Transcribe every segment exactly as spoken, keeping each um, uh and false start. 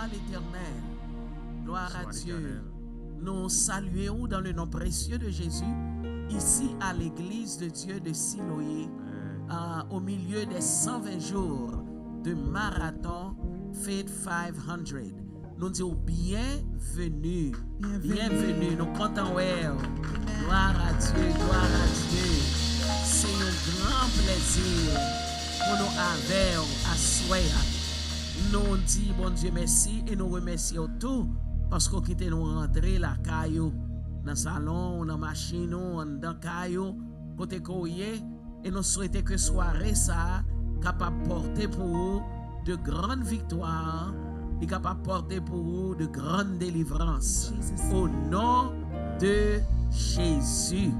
Gloire à l'Éternel. Gloire à Dieu. Nous saluons dans le nom précieux de Jésus, ici à l'église de Dieu de Siloé, euh, au milieu des cent vingt jours de marathon Faith five hundred. Nou di w byenveni. Byenveni. Byenveni. Nou kontan wè w. Amen. Gloire à Dieu, gloire à Dieu. Se yon gran plèzi pou nou avè w aswè a. Nou di Bondye mèsi e nou remèsye w tou paske w kite nou rantre lakay ou, nan salon ou, nan machin ou, anndan kay ou, kote ke w ye. E nou swete ke sware sa a kapab pòte pou ou de grann viktwa, li kapab pòte pou ou de grann delivrans. Jesus. Au nom de Jésus.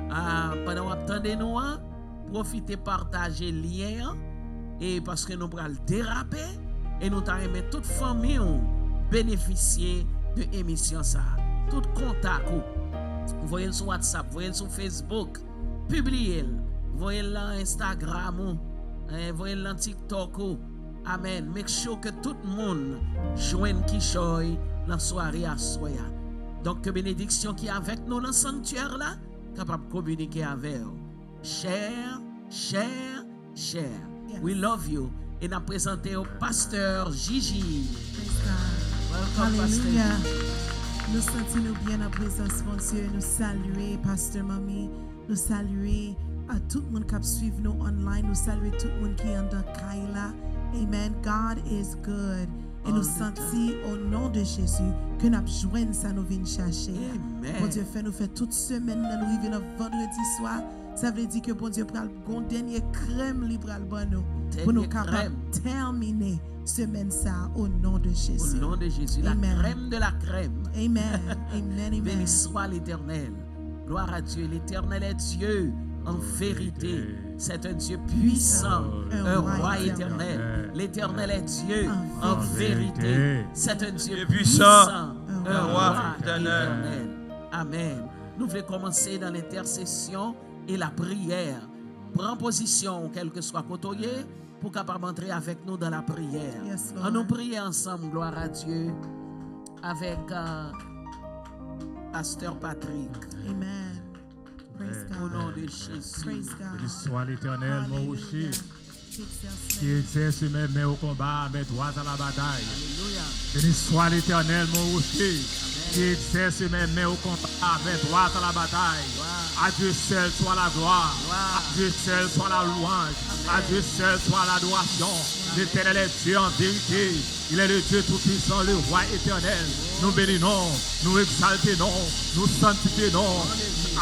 Ah, pandan w ap tande nou an, pwofite pataje lyen an, e paske nou pral derape, e nou ta renmen tout fanmi w benefisye de emisyon sa a. Tout kontak ou, voye l sou WhatsApp, voye l sou Facebook, pibliye l, voye l nan Instagram ou, eh, voye l nan TikTok ou. Amen. Make sure ke tout moun jwenn kichòy nan sware aswè a. Donk, ke benediksyon ki avèk nou nan sanktyè la kapab kominike avè w. Share, share, share. Yes. We love you. E n ap prezante w Pastè Gigi. Praise God. Welcome, Pastor Gigi. Hallelujah. Nou santi nou byen nan prezans Bondye. Nou salye Pastè Manmi. Nou salye a tout moun k ap swiv nou online. Nou salye tout moun ki anndan kay la. Amen. God is good. E nou santi, o non de Jezi, ke n ap jwenn sa nou vin chache a. Amen. Bondye fè nou fè tout semèn nan, nou rive nan vandredi swa. Sa vle di ke Bondye pral gon dènye krèm li pral ban nou pou nou kapab tèmine semèn sa a, o non de Jezi. Au nom de Jésus, la crème de la crème. Amen. Amen. Amen. Béni soit l'Éternel. Gloire à Dieu. L'Éternel est Dieu en vérité. C'est un Dieu puissant, un roi éternel. L'Éternel est Dieu en vérité. C'est un Dieu puissant, un roi éternel. Amen. Nou vle kòmanse nan lentèsesyon e lapriyè. Pran pozisyon w, kèlkeswa kote w ye, pou w kapab antre avèk nou dans la prière. Yes, Lord. Ann nou priye ansanm, gloire à Dieu, avèk, euh, Pastè Patrick. Amen. Praise God. Au nom de Jésus. Praise God. Béni soit l'Éternel, mon rocher, qui exerce mes mains au combat, mes doigts à la bataille. Alléluia. Béni soit l'Éternel, mon rocher, qui exerce mes mains au combat, mes doigts à la bataille. Gloire. À Dieu seul soit la gloire. Gloire. À Dieu seul soit la louange. Amen. À Dieu seul soit l'adoration. Amen. L'Éternel est Dieu en vérité. Il est le Dieu tout-puissant, le roi éternel. Nou beni non, nou egzalte non, nou sanntifye non.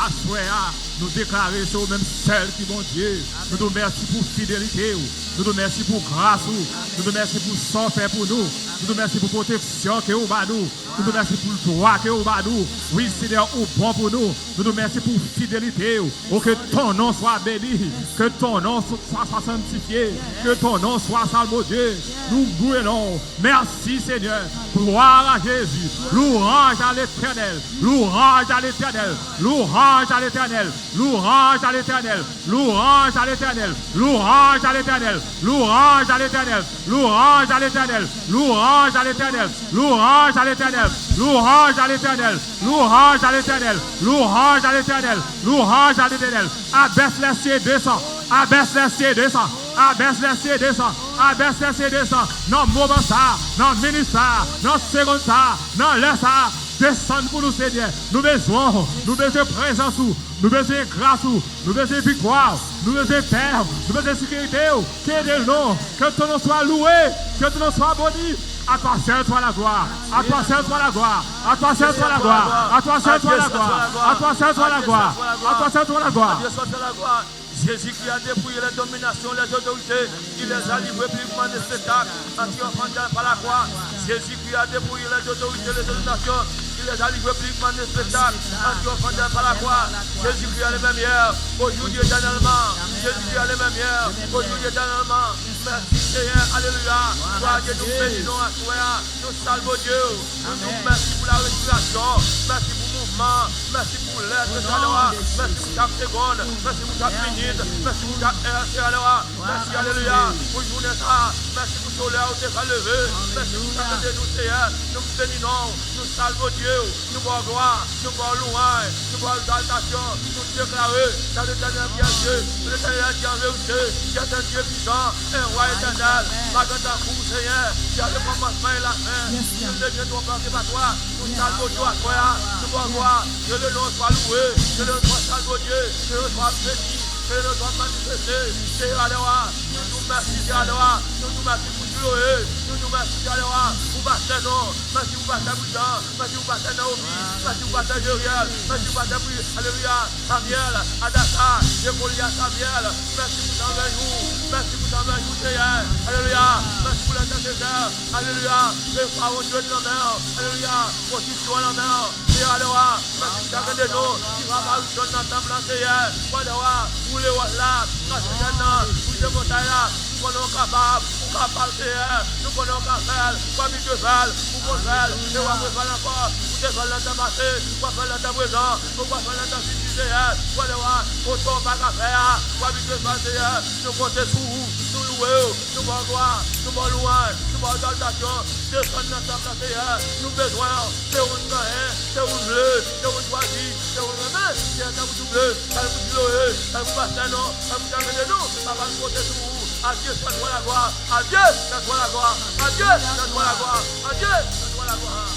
Aswè a, nou deklare se ou menm sèl ki Bondye. Nou di w mèsi pou fidelite w. Nou di w mèsi pou gras ou. Nou di w mèsi pou sa w fè pou nou. Nou di w mèsi pou pwoteksyon ke ou ba nou. Nou di w mèsi pou dwa ke ou ba nou. Wi, Senyè, ou bon pou nou. Nou di w mèsi pou fidelite w. Oh, que ton nom soit béni, que ton nom so- soit, soit sanctifié, que ton nom soit salmodié. Nou louwe non. Merci, Seigneur. Gloire à Jésus. Louange à l'Éternel. Louange à l'Éternel. Louange à l'Éternel. Louange à l'Éternel. Louange à l'Éternel. Louange à l'Éternel. Louange à l'Éternel. Louange à l'Éternel. Louange à l'Éternel. Louange à l'Éternel. Louange à l'Éternel. Louange à l'Éternel. Louange à l'Éternel. Louange à l'Éternel. Abaisse les cieux, descends. Abaisse les cieux, descends. Abaisse les cieux, descends. Abaisse les cieux, descends. Nan moman sa, nan minit sa, nan segonn sa, nan lè sa, desann pou nou, Senyè. Nou bezwen w. Nou bezwen prezans ou. Nou bezwen gras ou. Nou bezwen viktwa ou. Nou bezwen pè ou. Nou bezwen sekirite ou. Ke de non. Que ton nom soit loué. Que ton nom soit béni. À toi seul soit la gloire. À toi seul soit la gloire. À toi seul soit la gloire. À toi seul soit la gloire. À toi seul soit la gloire. À toi seul soit la gloire. Jésus-Christ a dépouillé les dominations, les autorités. Il les a livrés publiquement en spectacle en triomphant par la croix. Jésus-Christ a dépouillé les autorités, les dominations. Il les a livrés publiquement en spectacle en triomphant par la croix. Jésus-Christ est le même hier, aujourd'hui, éternellement. Jésus-Christ est le même hier, aujourd'hui, éternellement. Mèsi, Senyè. Alelouya. Glwa a Dye, nou beni non aswè a. Nou salye Bondye. Nou di w mèsi pou la respirasyon. Mèsi pou mouvman. Mèsi pou lè, Seyè, alèwa. Mèsi pou chak segonn. Mèsi pou chak minit. Mèsi pou chak è, Seyè, alèwa. Mèsi, alelouya, pou jounen sa. Mèsi pou solèy ou te fè leve. Mèsi pou chak de nou, Seyè. Nou beni non w. Nou salve Dye w. Nou ba w glwa. Nou ba w louwanj. Nou ba w egzaltasyon. Nou deklare sa Letènèl ki Dye. Letènèl ki an verite. Ki est un Dieu puissant. Un roi éternel. Pa gen tankou w, Seyè. Ki a le kòmansman e la fen. Nul ne vient offenser par toi. Nou salve w aswè a, nou ba w glwa. Que le nom soit loué, que le nom soit salve Dieu, que le nom soit béni, que le nom soit manifesté. Seyè, alèwa, nou di w mèsi, Seyè, alèwa, nou di w mèsi pou Chiloé, nou di w mèsi, Seyè, alèwa, pou pastè nou, mèsi pou pastè Brijan, mèsi pou pastè Naomi, mèsi pou pastè Jeriel, mèsi pou pastè Pri, alelouya, Samuel, Adasa, Jekolia Samuel, mèsi pou san ven jou, mèsi pou san ven jou, Seyè, alelouya, mèsi pou lè tè Seyè, alelouya, e Fawo Dye nan men w, alelouya, pozisyon nan men w, Seyè, alèwa, mèsi pou chak de nou ki va mache nan tanp lan, Seyè, alèwa, woule wòch la, kase chèn nan, bouje pòtay la, nou konnen w kapab, ou kapab, Seyè, nou konnen w ka fè l, ou abitye fè l, ou konn fè l, e w ap refè l ankò, ou te fè l nan tan pase, w ap fè l nan tan prezan, ou pral fè l nan tan fiti, Seyè, alèwa, otan w pa ka fè a, ou abitye fè l, Seyè, nou konte sou ou, nou louwe w, nou ba w glwa, nou ba w louwanj, nou ba w egzaltasyon, desann nan tanp lan, Seyè, nou bezwen w, se ou n genyen, se ou n vle, se ou n chwazi, se ou n renmen, Seyè, tankou Chiloé, tankou Chiloé, tankou pastè nou, tankou chak de nou, papa nou konte sou ou, à Dieu soit la gloire, à Dieu soit la gloire, à Dieu soit la gloire, à Dieu soit la gloire.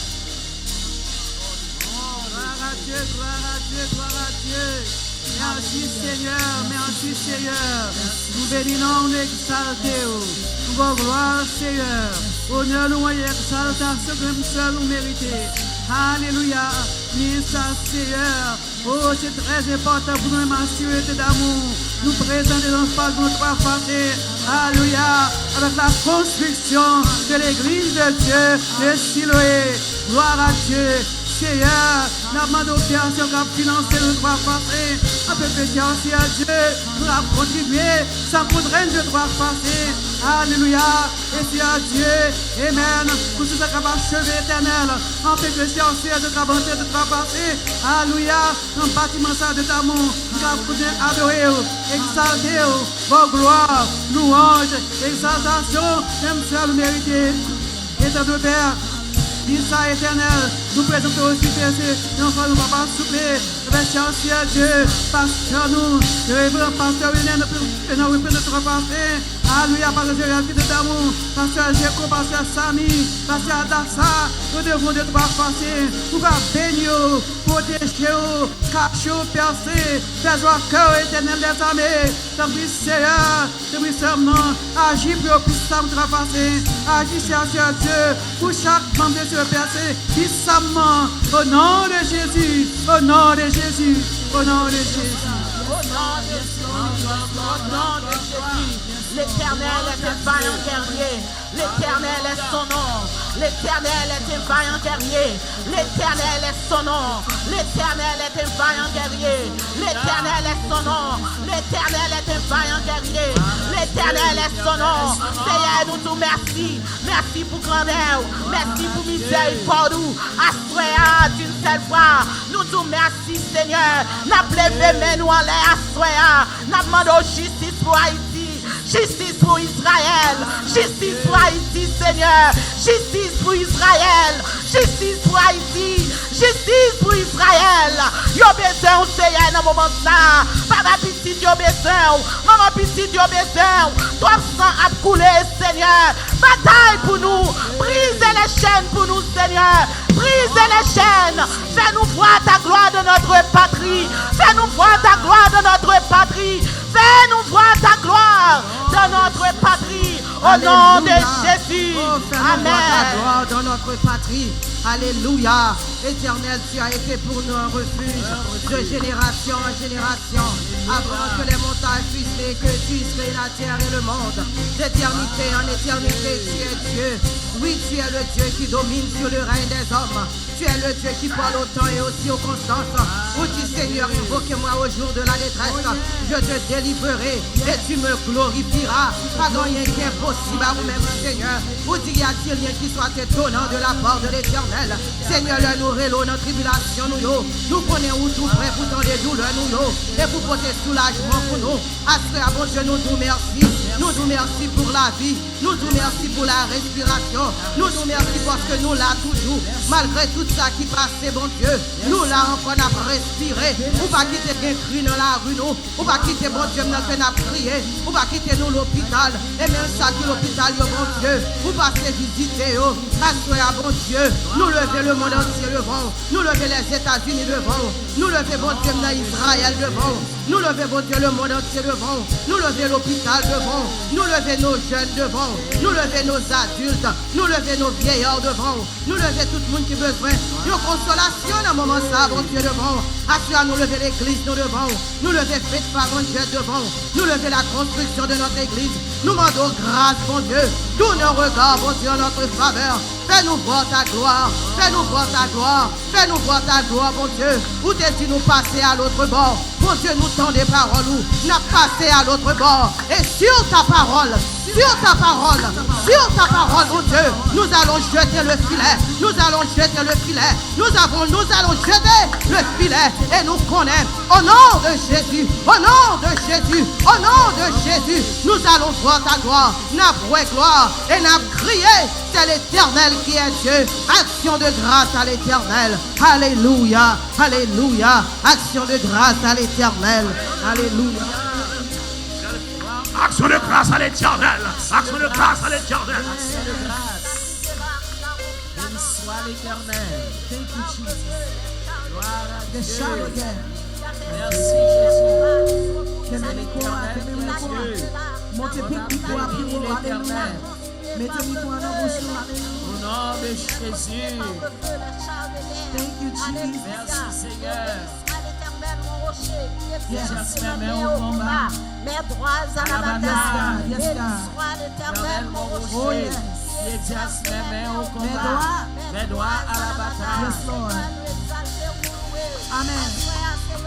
Gloire à Dieu, gloire à Dieu, gloire à Dieu. Merci Seigneur, merci Seigneur. Nou beni non w, nou egzalte w. Nou ba w glwa, Seyè. Onè, louwanj e egzaltasyon ke menm sèl ou merite. Alelouya. Ni sa, Seyè. Oh, c'est très important pour nous, ma sœur, d'être d'amour. Nous présenter nos pas, nos trois faces. Alléluia. Avec la construction de l'église de Dieu de Siloé. Gloire à Dieu. Seyè, n ap mande w, Pè, si w kab finanse nou twa fwa sen, anpil pechè, Seyè Dye, nou ap kontribye san kout ren de twa fwa sen. Alelouya. E Seyè Dye, amen. Pou sou sa kab acheve, Etènèl, anpil pechè, Seyè Dye, kab antre de twa fwa sen. Alelouya. Nan batiman sa de damou, nou kab koute, adore w, egzalte w, ba w glwa, louwanj, egzaltasyon, menm sèl ou merite. Etènèl Pè, ni sa, Etènèl, nou prezante w sou tè, se nan fwa nou, papa, souple, avèk chè, Seyè Dye, pastè nou, reveran pastè Wilner, nou pre-, nou reprezante twa fwa sen, alelouya, pastè Jeryal ki de damou, pastè Jeko, pastè Sami, pastè Adasa, nou devon de twa fwa sen, ou va beni yo, pwoteje yo, kache yo, Pè sen, fè jwa kè yo, Etènèl dèzame, tanpri, Seyè, tanpri sèlman, aji pou yo plis sa pou twa fwa sen, aji, Seyè, Seyè Dye, pou chak manm de se Pè sen, plis sèlman, o non de Jezi, o non de Jezi, o non de Jezi. Au nom de Jésus, au nom de Jésus, l'Éternel est un vaillant guerrier. L'Éternel est son nom. L'Éternel est un vaillant guerrier. L'Éternel est son nom. L'Éternel est un vaillant guerrier. L'Éternel est son nom. L'Éternel est un vaillant guerrier. L'Éternel est son nom. Seyè, nou di w mèsi. Mèsi pou grandè w. Mèsi pou mizèrikòd ou. Aswè a, d'une seule voix, nou di w mèsi, Senyè. N ap leve men nou anlè aswè a. N ap mande w jistis pou Ayiti. Jistis pou Izrayèl. Jistis pou Ayiti, Senyè. Jistis pou Izrayèl. Jistis pou Ayiti. Jistis pou Izrayèl. Yo bezwen w, Seyè, nan moman sa a. Papa, pitit yo bezwen w. Manman, pitit yo bezwen w. Twòp san ap koule, Senyè. Batay pou nou. Brize les chaînes pou nou, Senyè. Brize les chaînes. Fais-nous voir ta gloire dans notre patrie. Fais-nous voir ta gloire dans notre patrie. Fais-nous voir ta gloire dans notre patrie. Au nom de Jésus. Amen. Oh, fais-nous voir ta gloire dans notre patrie. Alléluia. Éternel, tu as été pour nous un refuge de génération en génération. Avant que les montagnes fussent nées, que Dieu crée la terre et le monde. D'éternité en éternité, tu es Dieu. Oui, tu es le Dieu qui domine sur le règne des hommes. Tu es le Dieu qui parle au temps et aux circonstances. Ou di, Seigneur, invoquez-moi au jour de la détresse. Je te délivrerai et tu me glorifieras. Pa gen anyen ki enposib a ou menm, Senyè. Ou di, y a-t-il rien qui soit étonnant de la part de l'Éternel? Senyè, lè nou rele w nan tribilasyon nou yo, nou konnen ou tou prè pou tande doulè nou yo e pou pote soulajman pou nou. Aswè a, Bondye, nou di w mèsi. Nou di w mèsi pou lavi. Nou di w mèsi pou la respirasyon. Nou di w mèsi paske nou la toujou. Malgre tout sa ki pase, Bondye, nou la ankò, n ap respire. Ou pa kite gen kri nan lari nou. Ou pa kite, Bondye m nan, ke n ap kriye. Ou pa kite nou lopital. E menm sa ki lopital yo, Bondye, ou pase vizite yo. Aswè a, Bondye, nou leve lemonn antye devan w. Nou leve Lèzetazini devan w. Nou leve, Bondye m nan, Izrayèl devan w. Nou leve, Bondye, lemonn antye devan w. Nou leve lopital devan w. Nou leve nos jeunes devan w. Nou leve nos adultes. Nou leve nos vieillards devan w. Nou leve tout moun ki bezwen yon konsolasyon nan moman sa a, Bondye, devan w. Aswè a, nou leve legliz nou devan w. Nou leve Faith five hundred devan w. Nou leve la construction de notre église. Nou mande w gras, Bondye. Tourne un regard, Bondye, en notre faveur. Fais-nous voir ta gloire. Fais-nous voir ta gloire. Fais-nous voir ta gloire, Bondye. Ou te di nou pase a lòtbò. Bondye, nou tande pawòl ou. N ap pase a lòtbò. Et sur ta parole, sur ta parole, sur ta parole, Bondye, nous allons jeter le filet. Nous allons jeter le filet. Nous avons, nous allons jeter le filet. E nou konnen, au nom de Jésus, au nom de Jésus, au nom de Jésus, nous allons voir ta gloire. N ap wè glwa e n ap kriye. C'est l'Éternel qui est Dieu. Action de grâce à l'Éternel. Alléluia. Alléluia. Action de grâce à l'Éternel. Alléluia. Action de grâce à l'Éternel. Action de grâce à l'Éternel. Action de grâce. Béni soit l'Éternel. Thank you, Jesus. Gloire à Dieu. Merci, Jésus. C'est l'Éternel qui est Dieu. On a béni l'Éternel. Mete mikwo a nan bouch nou, alelouya. Au nom de Jésus. Thank you, Jesus. Merci, Seigneur. Yes. Mes droits à la bataille. Yes, God. Béni soit l'Éternel, mon rocher. Oh, yes. Mes droits. Mes droits à la bataille. Yes, Lord. Amen.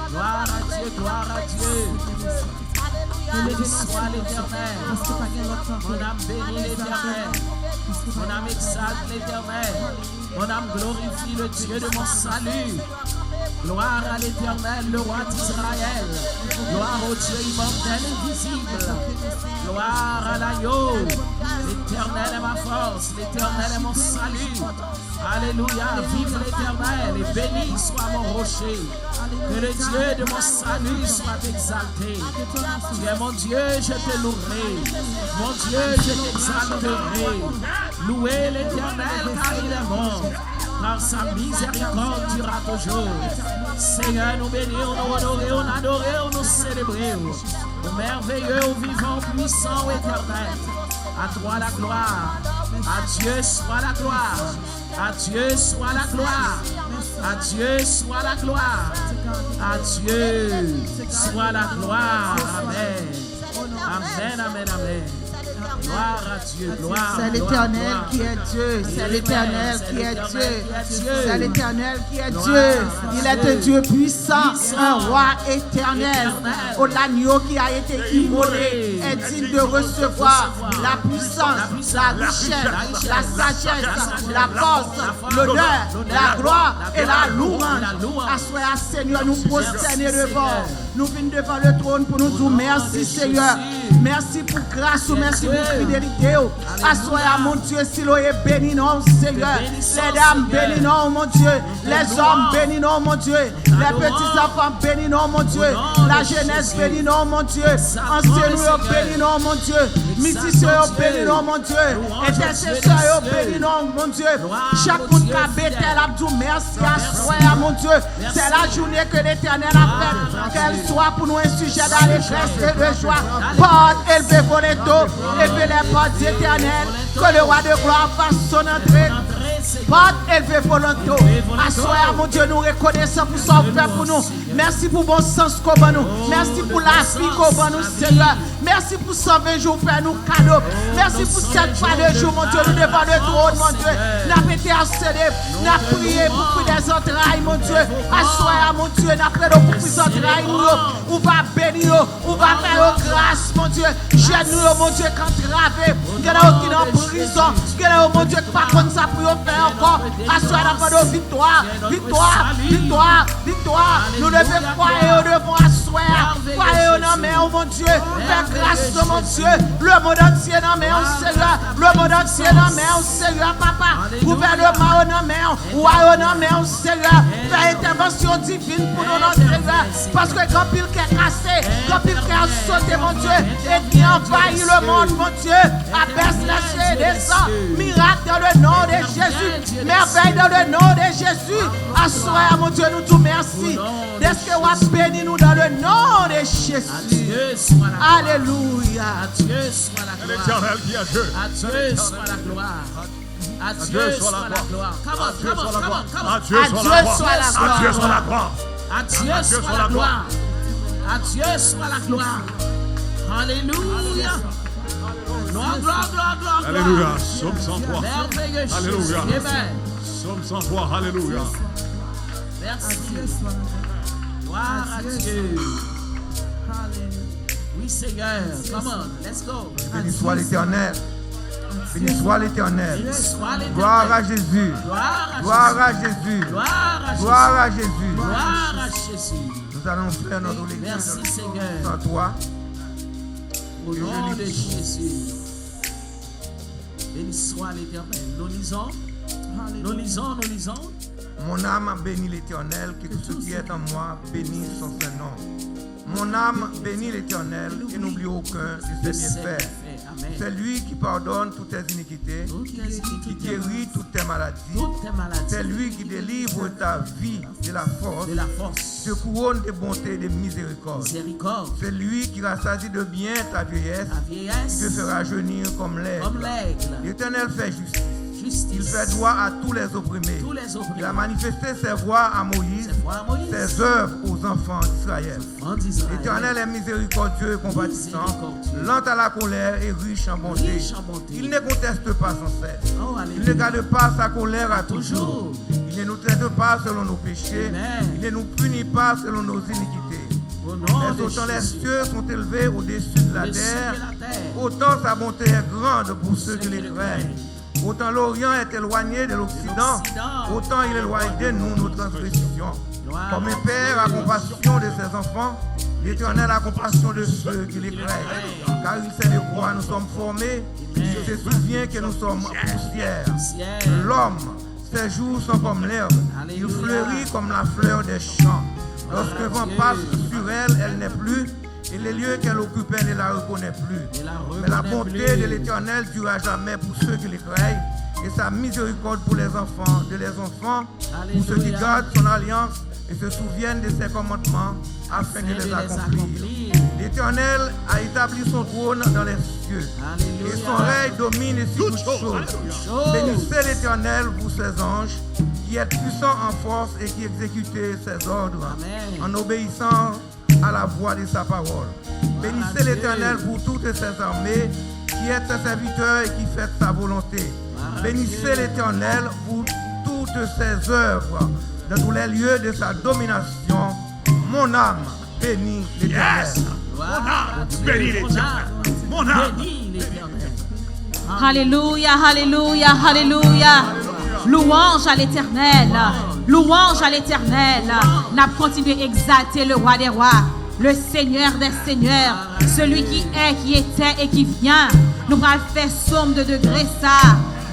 Gloire à Dieu, gloire à Dieu. Béni soit l'Éternel. Mon âme bénit l'Éternel. Mon âme exalte l'Éternel. Mon âme glorifie le Dieu de mon salut. Gloire à l'Éternel, le roi d'Israël. Gloire au Dieu immortel, invisible. Gloire à l'agneau. L'Éternel est ma force, l'Éternel est mon salut. Alléluia, vive l'Éternel et béni soit mon rocher. Que le Dieu de mon salut soit exalté. Tu es mon Dieu, je te louerai. Mon Dieu, je t'exalterai. Louez l'Éternel car il est bon, car sa miséricorde durera toujours. Seigneur, nous bénissons, nous honorons, nous adorons, nous célébrons. Ô merveilleux, ô vivant, ô puissant, ô éternel. À toi la gloire. À Dieu soit la gloire. À Dieu soit la gloire. À Dieu soit la gloire. À Dieu soit la gloire. Amen. Amen, amen, amen. Gloire à Dieu, gloire. C'est l'Éternel qui est Dieu. C'est l'Éternel qui est Dieu. C'est l'Éternel qui est Dieu. Il est un Dieu puissant, un roi éternel. Oh, l'agneau qui a été immolé est digne de recevoir la puissance, la richesse, la sagesse, la force, l'honneur, la gloire et la louange. Aswè a, Senyè, nou pwostène devan w. Nou vin devan le trône pou nou di w mèsi, Senyè. Mèsi pou gras ou, mèsi pou fidelite w. Aswè a, mon Dieu, si loye beni non w, Senyè. Lèdam beni non w, mon Dieu. Lèzòm beni non w, mon Dieu. Lèpetizanfan beni non w, mon Dieu. Lajenès beni non w, mon Dieu. Ansyen nou yo beni non w, mon Dieu. Mizisyen yo beni non w, mon Dieu. Entèsesè yo beni non w, mon Dieu. Chak moun k ap Betèl ap di w mèsi aswè a, mon Dieu. C'est la journée que l'Éternel a faite. Qu'elle soit pour nous un sujet d'allégresse et de joie. Portes, élevez vos linteaux, élevez les portes éternelles. Que le roi de gloire fasse son entrée. Pòt, elve volonte w. Aswè a, Bondye, nou rekonesan pou sa w fè pou nou. Mèsi pou bon sans ke w ban nou. Mèsi pou lavi ke w ban nou, Senyè. Mèsi pou san ven jou w fè nou kado. Mèsi pou sèt fwa de jou, Bondye, nou devan le twòn, Bondye. N ap entèsede, n ap priye pou fwi dè zantray, Bondye. Aswè a, Bondye, n ap rele w pou fwi zantray nou yo. Ou va beni yo. Ou va fè yo gras, Bondye. Jèn nou yo, Bondye, k antrave. Gen nan yo ki nan prizon. Gen nan yo, Bondye, ki pa konn sa pou yo fè ankò. Aswè a, n ap mande w viktwa, viktwa, viktwa, viktwa. Nou leve fwaye yo devan w aswè a. Fwaye yo nan men w, Bondye. Fè gras nan Bondye. Lemonn antye nan men w, Senyè. Lemonn antye nan men w, Senyè, papa. Gouvènman yo nan men w. Wa yo nan men w, Senyè. Fè entèvansyon divin pou nou, non, Senyè. Paske gen anpil kè kase, gen anpil kè sote, Bondye. Ènmi anvayi lemonn, Bondye. Abès lèche desan. Mirak dans le nom de Jésus. Mèvèy dans le nom de Jésus. Aswè a, Bondye, nou di w mèsi. Dèske w ap beni nou dans le nom de Jésus. Alelouya. L'Éternel qui est Dieu. À Dieu soit la gloire. À Dieu soit la gloire. Come on, come on, come on, come on. À Dieu soit la gloire. À Dieu soit la gloire. À Dieu soit la gloire. Alléluia. Gloire, gloire, gloire, gloire, gloire. Alléluia. Psaume cent trois. Merveilleux Jésus. Alléluia. Amen. Psaume cent trois. Alléluia. Merci. Gloire à Dieu. Oui, Seigneur. Come on. Let's go. Béni soit l'Éternel. Béni soit l'Éternel. Béni soit l'Éternel. Gloire à Jésus. Gloire à Gloire Jésus. à Jésus. Gloire à Jésus. Gloire à Jésus. Gloire à Jésus. Nous allons faire notre lecture Merci, de Seigneur. cent trois. Au nom de Jésus. Béni soit l'Éternel. Nous lisons. Nous lisons, nous lisons. Mon âme bénit l'Éternel, que tout ce qui est en moi bénisse son saint nom. Mon âme bénit l'Éternel et n'oublie aucun de ses bienfaits. Amen. C'est lui qui pardonne toutes tes iniquités, Toutes tes qui iniquités. Guérit toutes tes maladies. Toutes tes maladies. C'est lui qui délivre ta vie de la fosse, De la force. Te couronne de bonté et de miséricorde. Miséricorde. C'est lui qui rassasie de bien ta vieillesse, La vieillesse. Te fait rajeunir comme l'aigle. Comme l'aigle. L'Éternel fait justice. Justice. Il fait droit à tous les opprimés. Tous les opprimés. Il a manifesté ses voies à Moïse, Ses voies à Moïse. Ses œuvres aux enfants d'Israël. Enfants d'Israël. L'Éternel est miséricordieux et compatissant, Miséricordieux. Lent à la colère et riche en bonté. Riche en bonté. Il ne conteste pas sans cesse. Oh, Il ne alléluia. Garde pas sa colère à toujours. Toujours. Il ne nous traite pas selon nos péchés. Amen. Il ne nous punit pas selon nos iniquités. Au Mais nom de autant les Jésus. Cieux sont élevés au-dessus de la Au-dessus terre, de la terre. Autant sa bonté est grande pour ceux qui Ceux le qui le craignent. craignent. Autant l'Orient est éloigné de l'Occident, L'Occident. Autant il éloigne de nous nos transgressions. Gloire Comme à un père a Dieu. Compassion de ses enfants, l'Éternel a compassion de ceux qui le craignent, car il sait de quoi nous sommes formés, il se souvient que nous sommes poussière. Poussière. L'homme, ses jours sont comme l'herbe, il Alléluia. Fleurit comme la fleur des champs. Lorsqu'un vent Dieu. Passe sur elle, elle n'est plus, et les lieux qu'elle occupait ne la reconnaît plus. Ne la Mais la reconnaît bonté plus. De l'Éternel dure à jamais pour ceux qui le craignent, et sa miséricorde pour les enfants de les enfants, pour ceux qui Alléluia. Gardent son alliance et se souviennent de ses commandements, afin de les accomplir. L'Éternel a établi son trône dans les cieux, Alléluia. Et son règne domine sur toutes choses. Chose. Bénissez l'Éternel, vous ses anges, qui êtes puissants en force et qui exécutez ses ordres Amen. En obéissant à la voix de sa parole. Bénissez l'Éternel, vous toutes ses armées, qui êtes ses serviteurs et qui faites sa volonté. Bénissez l'Éternel, vous toutes ses œuvres, dans tous les lieux de sa domination. Mon âme, bénis l'Éternel. Yes! Mon âme, bénis l'Éternel. Mon âme. Bénis l'Éternel. Alelouya, alelouya, alelouya. Louanj a Letènèl. Louanj a Letènèl. N ap kontinye egzalte le Roi des Rois, le Seigneur des Seigneurs, celui qui est, qui était et qui vient. Nou pral fè sòm de degre sa.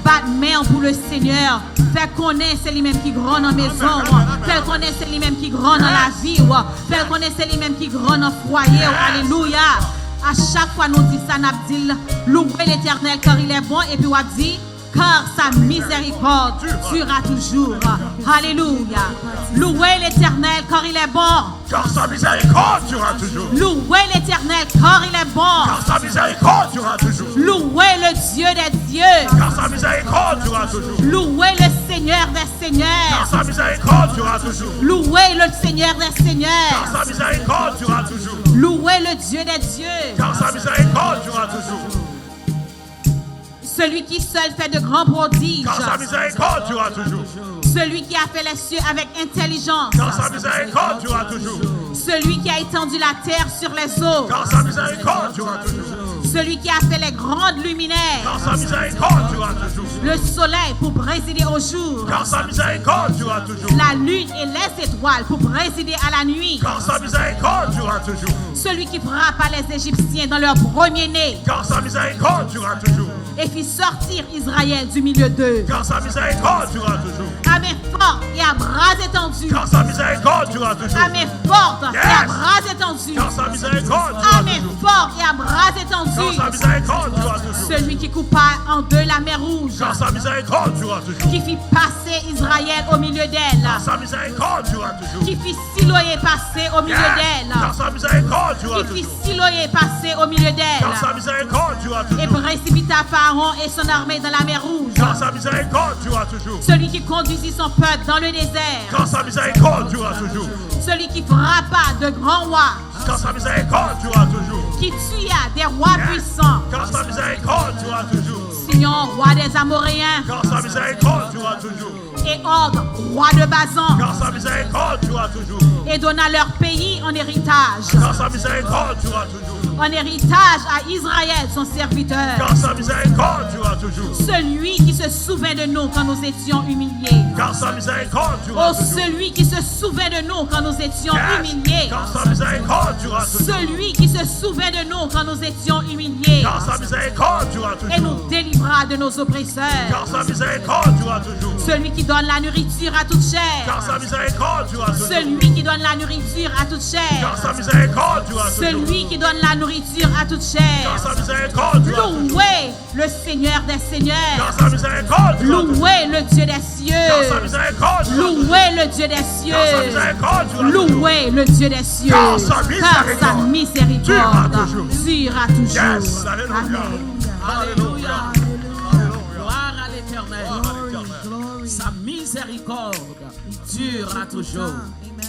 Bat men w pou le Seigneur. Fè konnen se li menm ki gran nan mezon w. Fè l konnen se li menm ki gran nan lavi w. Fè l konnen se li menm ki gran nan fwaye w. Alelouya. A chak fwa nou di sa, n ap di l, louez l'Éternel car il est bon, epi w ap di, car sa miséricorde durera toujours. Alelouya. Louez l'Éternel car il est bon. Car sa miséricorde durera toujours. Louez l'Éternel car il est bon. Car sa miséricorde Louez le Dieu des dieux. Car sa miséricorde durera toujours. Louez le Seigneur des seigneurs. Car sa miséricorde durera toujours. Louez le Seigneur des seigneurs. Car sa miséricorde durera toujours. Louez le Dieu des dieux. Car sa miséricorde durera toujours. Celui qui seul fait de grands prodiges. Car sa miséricorde durera toujours. Celui qui a fait les cieux avec intelligence. Car sa miséricorde durera toujours. Celui qui a étendu la terre sur les eaux. Car sa miséricorde durera toujours. Celui qui a fait les grandes luminaires. Car sa miséricorde durera toujours. Le soleil pour présider au jour. Car sa miséricorde durera toujours. La lune et les étoiles pour présider à la nuit. Car sa miséricorde durera toujours. Celui qui frappa les Égyptiens dans leur premier-né. Car sa miséricorde durera toujours. Et fit sortir Israël du milieu d'eux. Car sa miséricorde durera toujours. À main forte et à bras étendus. Car sa miséricorde durera toujours. À main forte et à bras étendus. Car sa miséricorde durera toujours. À main forte et à bras étendus. Car sa miséricorde durera toujours. Celui qui coupa en deux la mer Rouge. Car sa miséricorde durera toujours. Qui fit passer Israël au milieu d'elle. Car sa miséricorde durera toujours. Qui fit Siloé passer au milieu d'elle. Car sa miséricorde durera toujours. Qui fit Siloé passer au milieu d'elle. Car sa miséricorde durera toujours. Et précipita Pharaon et son armée dans la mer Rouge. Car sa miséricorde durera toujours. Celui qui conduisit son peuple dans le désert. Car sa miséricorde durera toujours. Celui qui frappa de grands rois. Car sa miséricorde durera toujours. Qui tua des rois puissants. Car sa miséricorde durera toujours. Sihon, roi des Amoréens. Car sa miséricorde durera toujours. Et Og, roi de Basan. Car sa miséricorde durera toujours. Et donna leur pays en héritage. Car sa miséricorde durera toujours. En héritage à Israël, son serviteur. Car sa miséricorde durera toujours. Celui qui se souvint de nous quand nous étions humiliés. Car sa miséricorde durera toujours. Celui qui se souvint de nous quand nous étions humiliés. Car sa miséricorde durera toujours. Celui qui se souvint de nous quand nous étions humiliés. Car sa miséricorde durera toujours. Et nous délivra de nos oppresseurs. Car sa miséricorde durera toujours. Celui qui donne la nourriture à toute chair. Car sa miséricorde durera toujours. Celui qui donne la nourriture à toute chair. Car sa miséricorde durera toujours. Celui qui donne la nourriture à toute chair. Car sa miséricorde durera toujours. Louez le Seigneur des seigneurs. Car sa miséricorde durera toujours. Louez le Dieu des cieux. Car sa miséricorde durera toujours. Louez le Dieu des cieux. Car sa miséricorde durera toujours. Louez le Dieu des cieux. Car sa miséricorde durera toujours. Durera toujours. Yes, alléluia. Amen. Alléluia. Alléluia. Gloire à l'Éternel. Glory, glory. Sa miséricorde durera toujours.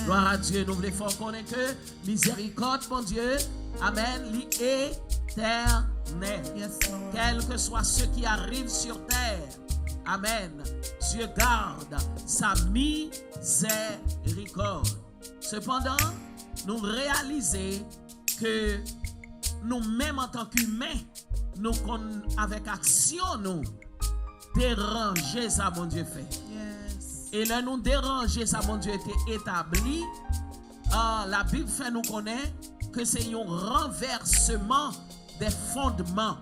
Gloire à Dieu. Nou vle fè w konnen ke mizèrikòd Bondye, amen, li etènèl. Yes, Lord. Quel que soit ce qui arrive sur terre, amen, Dieu garde sa miséricorde. Sepandan, nou reyalize ke nou menm antank imen, nou konn avèk aksyon nou deranje sa Bondye fè. Yes. E lè nou deranje sa Bondye te etabli, ah, Labib fè nou konnen ke se yon ranvèseman de fondman.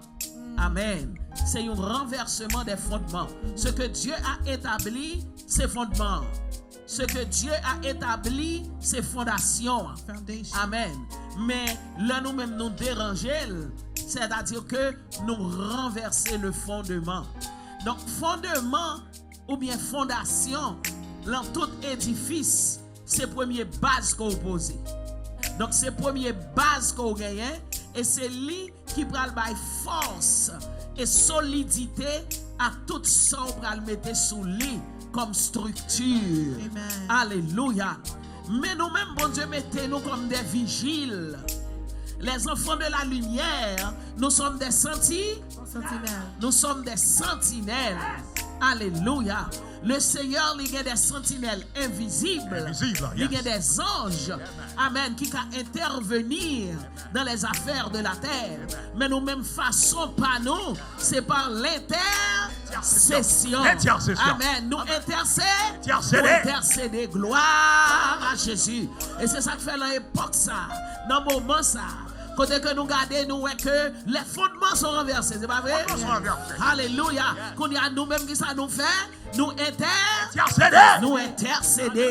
Amen. Se yon ranvèseman de fondman. Ce que Dieu a établi, se fondman an. Ce que Dieu a établi, se fondasyon an. Foundation. Amen. Men lè nou menm nou deranje l, sètadi ke nou ranvèse le fondement. Donk, fondman oubyen fondasyon lan tout edifis, se premye baz ke w poze. Donk, se premye baz ke w genyen, e se li ki pral bay fòs e solidite a tout sa w pral mete sou li kòm estrikti. Amen. Alelouya. Men nou menm, Bondye mete nou kòm de vijil. Les enfants de la lumière, nous sommes des senti-, Sentinelles. Nous sommes des sentinelles. Alelouya. Le Seigneur, li gen de santinèl envizib. Envizib, yes. Li gen de zanj, amen, ki ka entèveni dans les affaires de la terre. Men nou menm, fason pa nou, se pa lentèsesyon. Entèsesyon. Amen. Nou entèse-, entèsede. Nou entèsede. Gloire à Jésus. E se sa k fè lan epòk sa, nan moman sa, kote ke nou gade, nou wè ke les fondements sont renversés, se pa vre? Fondements sont renversés. Alelouya. Kounye a, nou menm, ki sa nou fè? Nou entè-, entèsede. Nou entèsede.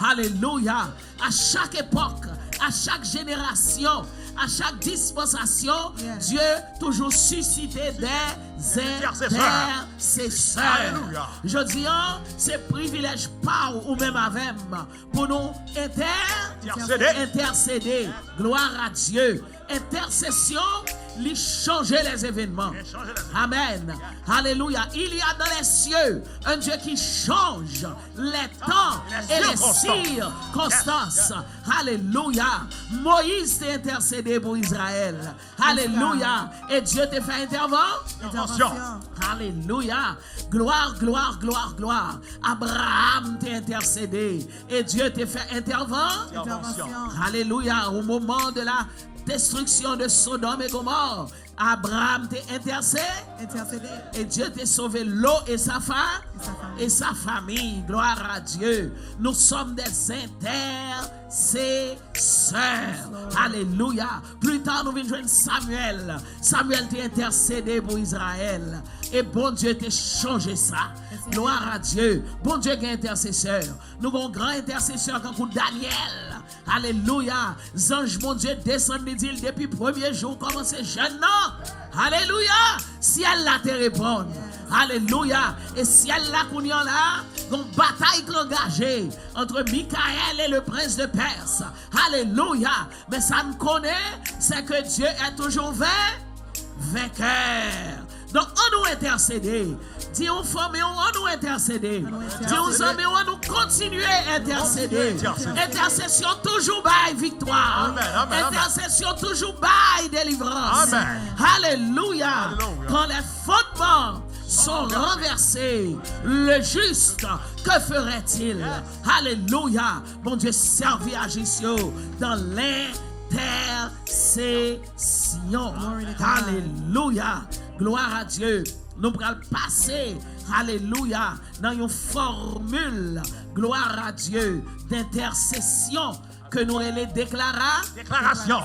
Alelouya. A chak epòk, a chak jenerasyon, a chak dispansasyon, Dye toujou sisite de entèsesè. Alelouya. Jodi a, se privilèj pa w, ou menm avè m, pou nou entè-, entèsede. Entèsede. Gloire à Dieu. Entèsesyon, Li chanje lèzevènman. Amèn. Alelouya. Il y a dans les cieux un Dieu qui change les temps et les circonstances. Alelouya. Moyiz te entèsede pou Izrayèl. Alelouya. E Dye te fè entèvan. Entèvansyon. Alelouya. Glwa, glwa, glwa, glwa. Abraham te entèsede. E Dye te fè entèvan. Entèvansyon. Alelouya. Au moment de la destruction de Sodome et Gomorrhe, Abraham te entèse. Entèsede. E Dye te sove Lo e sa fa. E sa fami. E sa fami. Gloire à Dieu. Nous sommes des intercesseurs. Alelouya. Pli ta, nou vin jwenn Samuel. Samuel te entèsede pou Izrayèl. E Bondye te chanje sa. Gloire à Dieu. Bondye gen entèsesè. Nou gen yon gran entèsesè kankou Danyèl. Alelouya. Zanj Bondye desann, li di l depi premye jou w kòmanse jèn nan. Alelouya. Syèl la te reponn. Alelouya. E syèl la kounye a la, gon batay k angaje entre Michael et le prince de Perse. Alelouya. Men sa n konnen, c'est que Dieu est toujours vain-, vainqueur. Donk, ann nou entèsede. Di yon fanmi w, ann nou entèsede. Di yon zanmi w, ann nou kontinye entèsede. Entèsesyon toujou bay viktwa. Entèsesyon toujou bay delivrans. Alelouya. Quand les fondements sont renversés, le juste, que ferait-il? Alelouya. Bondye sèvi a jis yo dans l'intercession. Alelouya. Gloire à Dieu. Nou pral pase, alelouya, nan yon fòmil, gloire à Dieu, d'intercession ke nou rele deklara-, deklarasyon.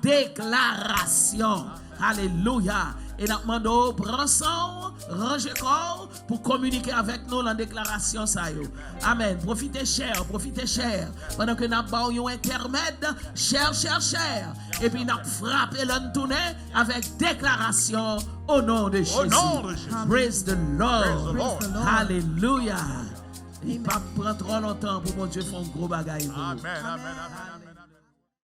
Deklarasyon. Alelouya. E n ap mande w pran san w, ranje kò w pou kominike avèk nou nan deklarasyon sa yo. Amèn. Pwofite share, pwofite share. Pandan ke n ap ba w yon entèmèd, share, share, share. Epi n ap frape lè n tounen avèk deklarasyon au nom de Jésus. Praise the Lord. Alelouya. Li p ap pran twò lontan pou Bondye fè yon gwo bagay pou ou. Amèn, amèn, amèn.